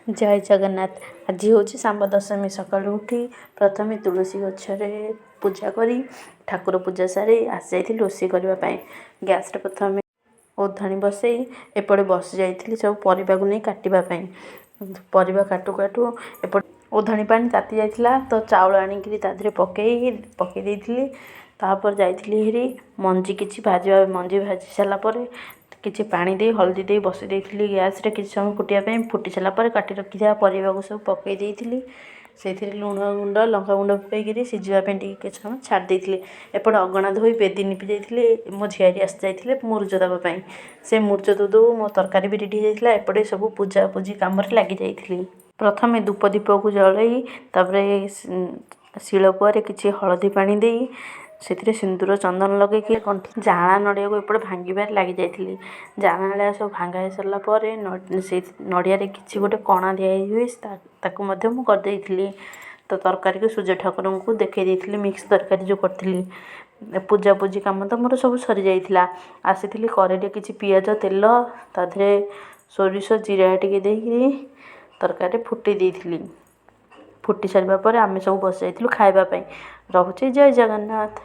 ଜୟ ଜଗନ୍ନାଥ। ଆଜି ହେଉଛି ଶାମ୍ବ ଦଶମୀ। ସକାଳୁ ଉଠି ପ୍ରଥମେ ତୁଳସୀ ଗଛରେ ପୂଜା କରି, ଠାକୁର ପୂଜା ସାରି ଆସିଯାଇଥିଲି ରୋଷେଇ କରିବା ପାଇଁ। ଗ୍ୟାସ୍ରେ ପ୍ରଥମେ ଓଧଣି ବସେଇ ଏପଟେ ବସି ଯାଇଥିଲି ସବୁ ପରିବାକୁ ନେଇ କାଟିବା ପାଇଁ। ପରିବା କାଟୁ କାଟୁ ଏପଟେ ଓଧଣି ପାଣି ତାତି ଯାଇଥିଲା, ତ ଚାଉଳ ଆଣିକିରି ତା ଦେହରେ ପକେଇ ଦେଇଥିଲି। ତାପରେ ଯାଇଥିଲି ହେରି ମଞ୍ଜି କିଛି ଭାଜିବା। ମଞ୍ଜି ଭାଜି ସାରିଲା ପରେ କିଛି ପାଣି ଦେଇ, ହଳଦୀ ଦେଇ ବସେଇ ଦେଇଥିଲି ଗ୍ୟାସ୍ରେ କିଛି ସମୟ ଫୁଟିବା ପାଇଁ। ଫୁଟି ସାରିଲା ପରେ କାଟି ରଖିଥିବା ପରିବାକୁ ସବୁ ପକେଇ ଦେଇଥିଲି। ସେଇଥିରେ ଲୁଣ ଗୁଣ୍ଡ, ଲଙ୍କା ଗୁଣ୍ଡ ପକେଇକିରି ସିଝିବା ପାଇଁ ଟିକେ କିଛି ସମୟ ଛାଡ଼ି ଦେଇଥିଲି। ଏପଟେ ଅଗଣା ଧୋଇ ବେଦି ନିପି ଯାଇଥିଲି। ମୋ ଝିଆରୀ ଆସି ଯାଇଥିଲେ ମୁରୁଜ ଦେବା ପାଇଁ। ସେ ମୁରୁଜ ଦେଉ ଦେଉ ମୋ ତରକାରୀ ବି ରେଡ଼ି ହେଇଯାଇଥିଲା। ଏପଟେ ସବୁ ପୂଜାପୂଜି କାମରେ ଲାଗିଯାଇଥିଲି। ପ୍ରଥମେ ଧୂପ ଦୀପକୁ ଜଳେଇ, ତାପରେ ଶିଳପୁଆରେ କିଛି ହଳଦୀ ପାଣି ଦେଇ, ସେଥିରେ ସିନ୍ଦୁର ଚନ୍ଦନ ଲଗେଇକି ଗଣ୍ଠି ଜାଆଁଳା ନଡ଼ିଆକୁ ଏପଟେ ଭାଙ୍ଗିବାରେ ଲାଗିଯାଇଥିଲି। ଜାଆଁଳା ନଡ଼ିଆ ସବୁ ଭାଙ୍ଗା ହେଇସାରିଲା ପରେ ସେଇ ନଡ଼ିଆରେ କିଛି ଗୋଟେ କଣା ଦିଆ ହୁଏ, ତାକୁ ମଧ୍ୟ ମୁଁ କରିଦେଇଥିଲି। ତ ତରକାରୀକୁ ସୂର୍ଯ୍ୟ ଠାକୁରଙ୍କୁ ଦେଖେଇ ଦେଇଥିଲି, ମିକ୍ସ ତରକାରୀ ଯେଉଁ କରିଥିଲି। ପୂଜାପୂଜି କାମ ତ ମୋର ସବୁ ସରିଯାଇଥିଲା। ଆସିଥିଲି, କରେଇରେ କିଛି ପିଆଜ, ତେଲ, ତା ଦେହରେ ସୋରିଷ, ଜିରା ଟିକେ ଦେଇକିରି ତରକାରୀ ଫୁଟେଇ ଦେଇଥିଲି। ଫୁଟି ସାରିବା ପରେ ଆମେ ସବୁ ବସିଯାଇଥିଲୁ ଖାଇବା ପାଇଁ। ରହୁଛି, ଜୟ ଜଗନ୍ନାଥ।